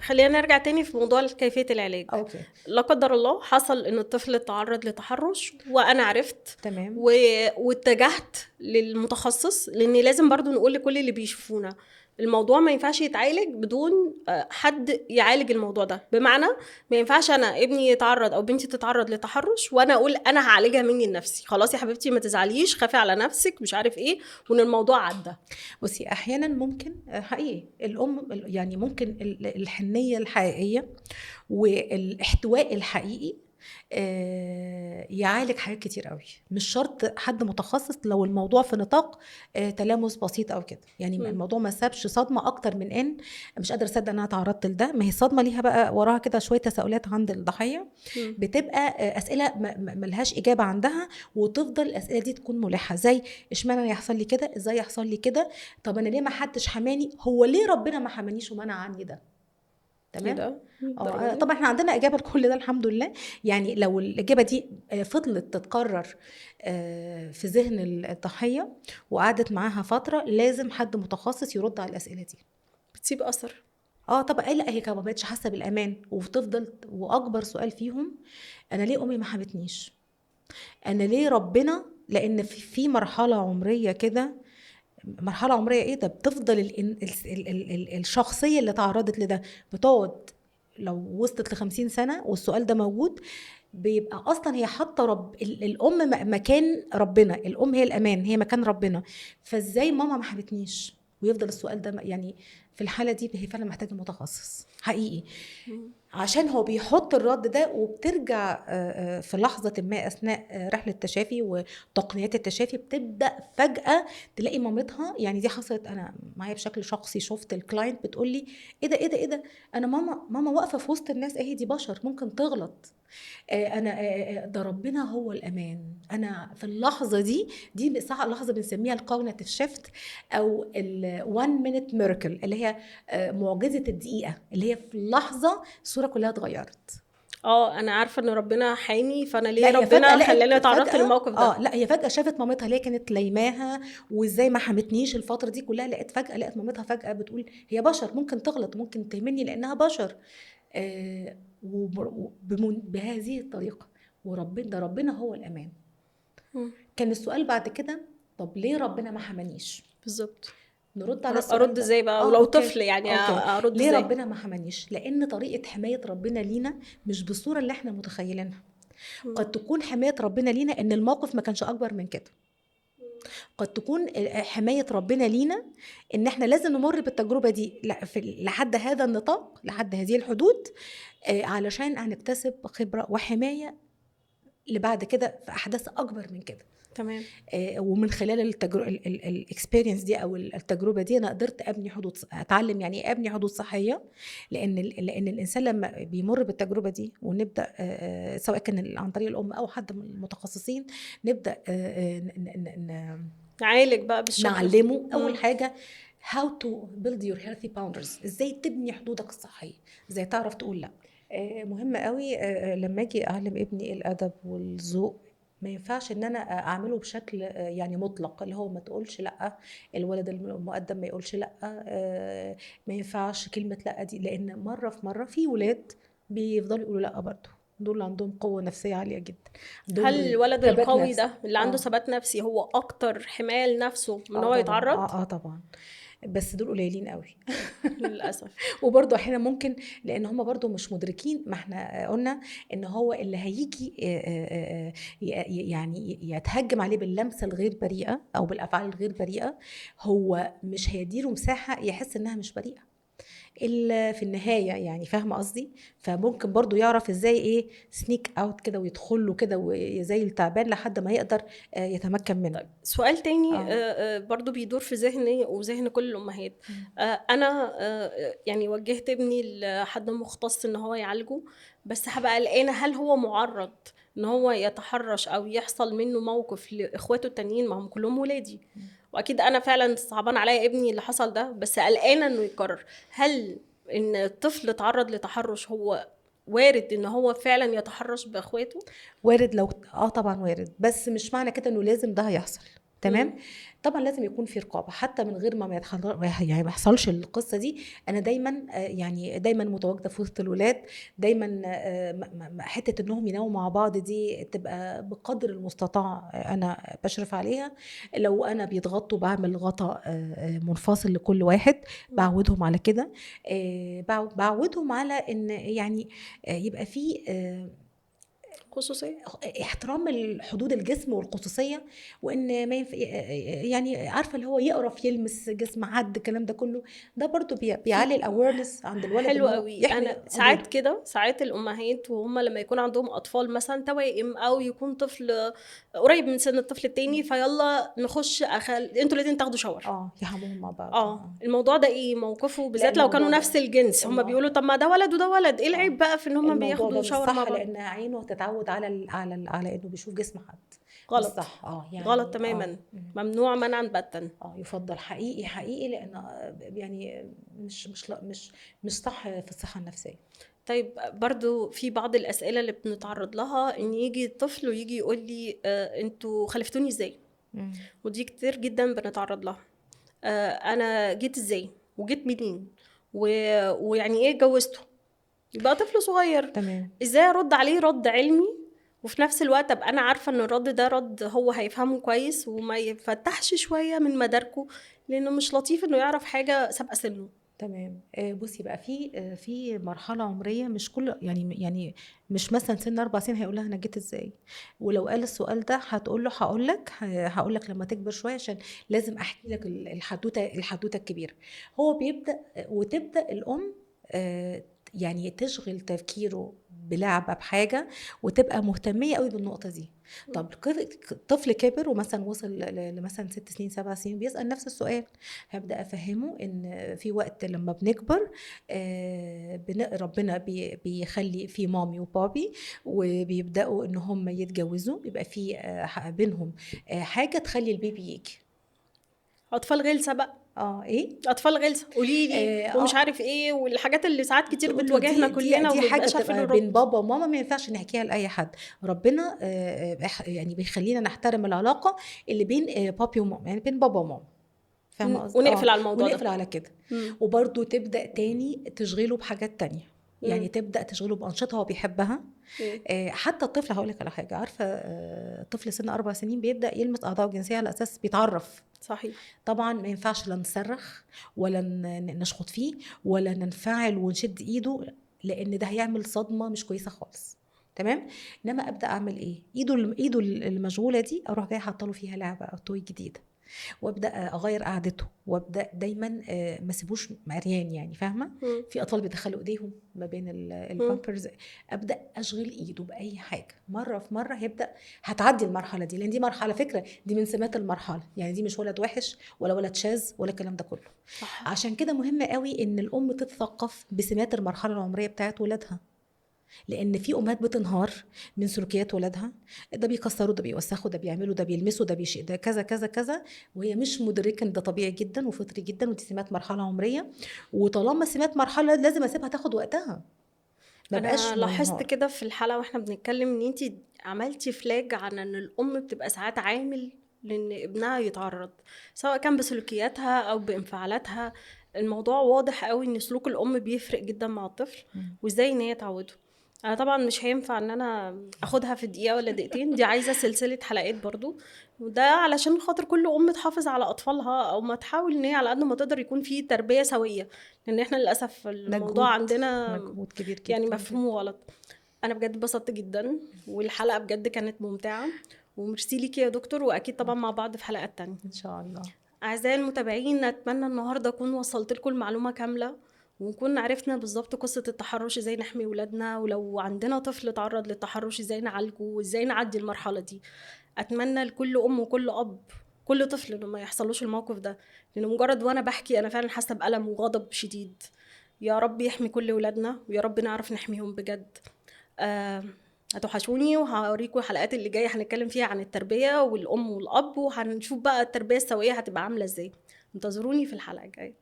خلينا نرجع تاني في موضوع كيفية العلاج. okay. لا قدر الله حصل ان الطفل تعرض لتحرش وانا عرفت، واتجهت للمتخصص، لان لازم برضو نقول لكل اللي بيشوفونا الموضوع ما ينفعش يتعالج بدون حد يعالج الموضوع ده. بمعنى ما ينفعش انا ابني يتعرض او بنتي تتعرض لتحرش وانا اقول انا هعالجها مني لنفسي، خلاص يا حبيبتي ما تزعليش، خافي على نفسك، مش عارف ايه، وان الموضوع عدى. بصي احيانا ممكن حقيقي الام يعني ممكن الحنيه الحقيقية والاحتواء الحقيقي يعالج حاجات كتير قوي، مش شرط حد متخصص لو الموضوع في نطاق تلامس بسيط او كده يعني. الموضوع ما سابش صدمة اكتر من ان مش قادرة اصدق ان انا تعرضت لده. ما هي الصدمة ليها بقى وراها كده شوية تساؤلات عند الضحية، بتبقى اسئلة ملهاش اجابه عندها، وتفضل الاسئلة دي تكون ملحة، زي اشمعنى أنا يحصل لي كده، ازاي يحصل لي كده، طب انا ليه ما حدش حماني، هو ليه ربنا ما حمانيش ومنع عني ده؟ تمام؟ ايه ده؟ الدرجة دي؟ طبعا احنا عندنا اجابه لكل ده الحمد لله. يعني لو الاجابة دي فضلت تتكرر في ذهن الضحية وقعدت معاها فترة، لازم حد متخصص يرد على الاسئلة دي. بتسيب اثر. طبعا. لا هي ما بقتش حاسه بالامان، وبتفضل. واكبر سؤال فيهم، انا ليه امي ما حبتنيش؟ انا ليه ربنا؟ لان في مرحلة عمرية كده، مرحلة عمرية ايه ده، بتفضل ال ال ال ال ال الشخصية اللي تعرضت لده بتقعد لو وصلت ل50 سنة والسؤال ده موجود، بيبقى اصلا هي حاطه رب الام مكان ربنا، الام هي الامان، هي مكان ربنا، فازاي ماما ما حبتنيش؟ ويفضل السؤال ده يعني في الحالة دي هي فعلا محتاجه متخصص حقيقي، عشان هو بيحط الرد ده. وبترجع في لحظة ما أثناء رحلة التشافي وتقنيات التشافي، بتبدأ فجأة تلاقي مامتها، يعني دي حصلت أنا معايا بشكل شخصي، شفت ال client بتقول لي إيه ده إيه ده إيه ده، أنا ماما واقفة في وسط الناس، إيه دي بشر ممكن تغلط، أنا ده ربنا هو الأمان. أنا في اللحظة دي، دي صح لحظة بنسميها ال cognitive shift أو ال 1 minute miracle، اللي هي معجزة الدقيقة، اللي هي في لحظة الصورة كلها اتغيرت. أنا عارفة إن ربنا حامي، فأنا ليه لا، هي ربنا فجأة لقت خلاني اتعرضت فجأة للموقف ده؟ لا هي فجأة شافت مامتها اللي هي كانت لايماها وإزاي ما حمتنيش الفترة دي كلها، لقت مامتها فجأة بتقول هي بشر ممكن تغلط ممكن تهمني لأنها بشر، بهذه الطريقة، وربنا ده ربنا هو الأمان. كان السؤال بعد كده طب ليه ربنا ما حمانيش؟ نرد على السؤال أرد ده. إزاي بقى؟ ولو طفل يعني أرد ليه إزاي؟ ربنا ما حمانيش؟ لأن طريقة حماية ربنا لينا مش بالصورة اللي احنا متخيلينها. قد تكون حماية ربنا لينا إن الموقف ما كانش أكبر من كده. قد تكون حماية ربنا لينا إن احنا لازم نمر بالتجربة دي لحد هذا النطاق، لحد هذه الحدود، علشان هنكتسب خبرة وحماية لبعد كده في أحداث أكبر من كده. ومن خلال ال experience دي أو التجربة دي أنا قدرت أبني حدود أتعلم يعني إيه أبني حدود صحية، لأن الإنسان لما بيمر بالتجربة دي ونبدأ، سواء كان عن طريق الأم أو حد من المتخصصين، نبدأ، نعالج بقى بالشكل. نعلمه أول حاجة how to build your healthy boundaries، إزاي تبني حدودك الصحية، إزاي تعرف تقول لا. مهم قوي، لما أجي أعلم ابني الأدب والذوق ما ينفعش إن أنا أعمله بشكل مطلق، اللي هو ما تقولش لأ، الولد المؤدب ما يقولش لأ، ما ينفعش كلمة لأ دي، لأن مرة في مرة في ولاد بيفضلوا يقولوا لأ برضه، دول عندهم قوة نفسية عالية جدا. عندهم هل الولد ثبات القوي نفسي. ده اللي عنده ثبات نفسي هو أكتر حماية لنفسه من هو يتعرض؟ طبعاً. بس دول قليلين قوي. للأسف. وبرضه احنا ممكن، لأن هم برضه مش مدركين، ما احنا قلنا إن هو اللي هيجي، يتهجم عليه باللمسة الغير بريئة أو بالأفعال الغير بريئة، هو مش هيديله مساحة يحس إنها مش بريئة إلا في النهاية، فاهمة قصدي؟ فممكن برضو يعرف إزاي sneak out كده ويدخل له كده زي التعبان لحد ما يقدر يتمكن منه. طيب، سؤال تاني، برضو بيدور في ذهني وذهن كل الأمهات. أنا، وجهت ابني لحد مختص إن هو يعالجه، بس هبقى قلقانة هل هو معرض إن هو يتحرش أو يحصل منه موقف لإخواته التانيين؟ ما هم كلهم ولادي، وأكيد أنا فعلاً صعبان عليا ابني اللي حصل ده، بس قلقانة إنه يتكرر. هل إن الطفل اتعرض لتحرش هو وارد إن هو فعلاً يتحرش بإخواته؟ وارد، لو طبعاً وارد، بس مش معنى كده إنه لازم ده هيحصل. تمام. طبعا لازم يكون في رقابه حتى من غير ما يعني ما يحصلش القصة دي. انا دايما يعني دايما متواجدة في وسط الولاد، دايما حتة انهم يناموا مع بعض دي تبقى بقدر المستطاع انا بشرف عليها. لو انا بيتغطوا بعمل غطاء منفصل لكل واحد، بعودهم على كده، بعودهم على ان يعني يبقى في خصوصية، احترام حدود الجسم والخصوصيه، وان ما يعني عارفه اللي هو يقرف يلمس جسم حد، الكلام ده كله ده برضو بيعلي ال awareness عند الولد. حلو قوي. انا ساعات كده، ساعات الامهات وهم لما يكون عندهم اطفال مثلا توائم او يكون طفل قريب من سن الطفل التاني، فيلا نخش انتوا الاثنين تاخدوا shower، يحموهم مع بعض. الموضوع ده ايه موقفه، بالذات لو كانوا نفس الجنس؟ هم بيقولوا طب ما ده ولد وده ولد، ايه العيب بقى في ان هم بياخدوا shower مع بعض؟ لان عينه هتتعود على على انه بيشوف جسم حد. غلط. صح. يعني غلط تماما. ممنوع منعا باتا. يفضل حقيقي حقيقي، لان يعني مش مش مش مش صح في الصحة النفسية. طيب برضو في بعض الاسئلة اللي بنتعرض لها، ان يجي الطفل ويجي يقول لي انتوا خلفتوني ازاي؟ ودي كتير جدا بنتعرض لها. انا جيت ازاي وجيت منين ويعني ايه اتجوزته؟ يبقى طفل صغير. تمام. ازاي ارد عليه رد علمي، وفي نفس الوقت ابقى انا عارفه ان الرد ده رد هو هيفهمه كويس وما يفتحش شوية من مداركه، لانه مش لطيف انه يعرف حاجة سابقه سنة. تمام. بصي بقى، في مرحلة عمرية مش كل يعني مش مثلا سن 4 سنين هيقول لها انا جيت ازاي، ولو قال السؤال ده هتقول له هقول لك لما تكبر شوية، عشان لازم احكي لك الحدوتة الكبيرة. هو بيبدا وتبدا الام يعني تشغل تفكيره بلعبة بحاجة، وتبقى مهتمية قوي بالنقطة دي. طب الطفل كبر ومثلا وصل لمثلا 6 سنين 7 سنين بيسأل نفس السؤال، هبدأ أفهمه إن في وقت لما بنكبر ربنا بيخلي في مامي وبابي، وبيبدأوا إن هم يتجوزوا، يبقى في بينهم حاجة تخلي البيبي يجي. أطفال غلسة بقى. ايه اطفال غلسه قولي لي ومش عارف ايه، والحاجات اللي ساعات كتير بتواجهنا كلنا. دي حاجة تبقى بين بابا وماما، ما ينفعش نحكيها لاي حد. ربنا يعني بيخلينا نحترم العلاقة اللي بين بابي وماما، يعني بين بابا وماما، فاهمه قصدي؟ ونقفل على الموضوع ده، ونقفل على كده. وبرده تبدا تاني تشغله بحاجات تانية، يعني تبدا تشغله بانشطه هو بيحبها. حتى الطفل، هقول لك على حاجة، عارفه طفل سن 4 سنين بيبدا يلمس اعضاءه الجنسية على اساس بيتعرف. صحيح. طبعا ما ينفعش لا نصرخ ولا نشخط فيه ولا ننفعل ونشد ايده، لان ده هيعمل صدمة مش كويسة خالص. تمام. انما ابدا اعمل ايه؟ ايده المشغوله دي اروح جاية حاطه له فيها لعبه او toy جديدة، وابدا اغير قعدته، وابدا دايما ما سيبوش عريان، يعني فاهمه؟ في اطفال بيدخلوا ايديهم ما بين البامبرز. ابدا اشغل ايده باي حاجة، مرة في مرة هيبدا هتعدي المرحلة دي، لان دي مرحلة، فكرة دي من سمات المرحلة، يعني دي مش ولد وحش ولا ولد شاذ ولا الكلام ده كله. صح. عشان كده مهم قوي ان الام تتثقف بسمات المرحلة العمرية بتاعت ولادها، لان في امهات بتنهار من سلوكيات ولادها، ده بيكسروا، ده بيوسخوا، ده بيعملوا، ده بيلمسوا، ده بيشق، ده كذا كذا كذا، وهي مش مدركه ان ده طبيعي جدا وفطري جدا، ودي سمات مرحلة عمرية، وطالما سمات مرحلة لازم اسيبها تاخد وقتها. ما بقاش. انا لاحظت كده في الحلقة واحنا بنتكلم ان انت عملتي فلاج عن ان الام بتبقى ساعات عامل لان ابنها يتعرض، سواء كان بسلوكياتها او بانفعالاتها. الموضوع واضح قوي ان سلوك الام بيفرق جدا مع الطفل، وازاي ان هي تعوده. انا طبعا مش هينفع ان انا اخدها في دقيقة ولا دقيقتين، دي عايزه سلسلة حلقات برضو، وده علشان خاطر كل ام تحافظ على اطفالها، او ما تحاول ان هي على قد ما تقدر يكون في تربيه سويه، لان احنا للاسف الموضوع عندنا مجهود كبير جدا، يعني مفهومه غلط. انا بجد اتبسطت جدا، والحلقة بجد كانت ممتعة، وميرسي ليكي يا دكتور، واكيد طبعا مع بعض في حلقات تانية ان شاء الله. اعزائي المتابعين، اتمنى النهارده اكون وصلت لكم المعلومة كاملة، ونكون عرفنا بالظبط قصة التحرش، ازاي نحمي ولادنا، ولو عندنا طفل تعرض للتحرش ازاي نعالجه، وازاي نعدي المرحلة دي. اتمنى لكل ام وكل اب كل طفل انه ما يحصلوش الموقف ده، لانه مجرد وانا بحكي انا فعلا حاسة بألم وغضب شديد. يا رب يحمي كل ولادنا، ويا رب نعرف نحميهم بجد. هتوحشوني، وهوريكم الحلقات اللي جاية هنتكلم فيها عن التربية والام والاب، وهنشوف بقى التربية السوية هتبقى عاملة ازاي. انتظروني في الحلقة الجاية.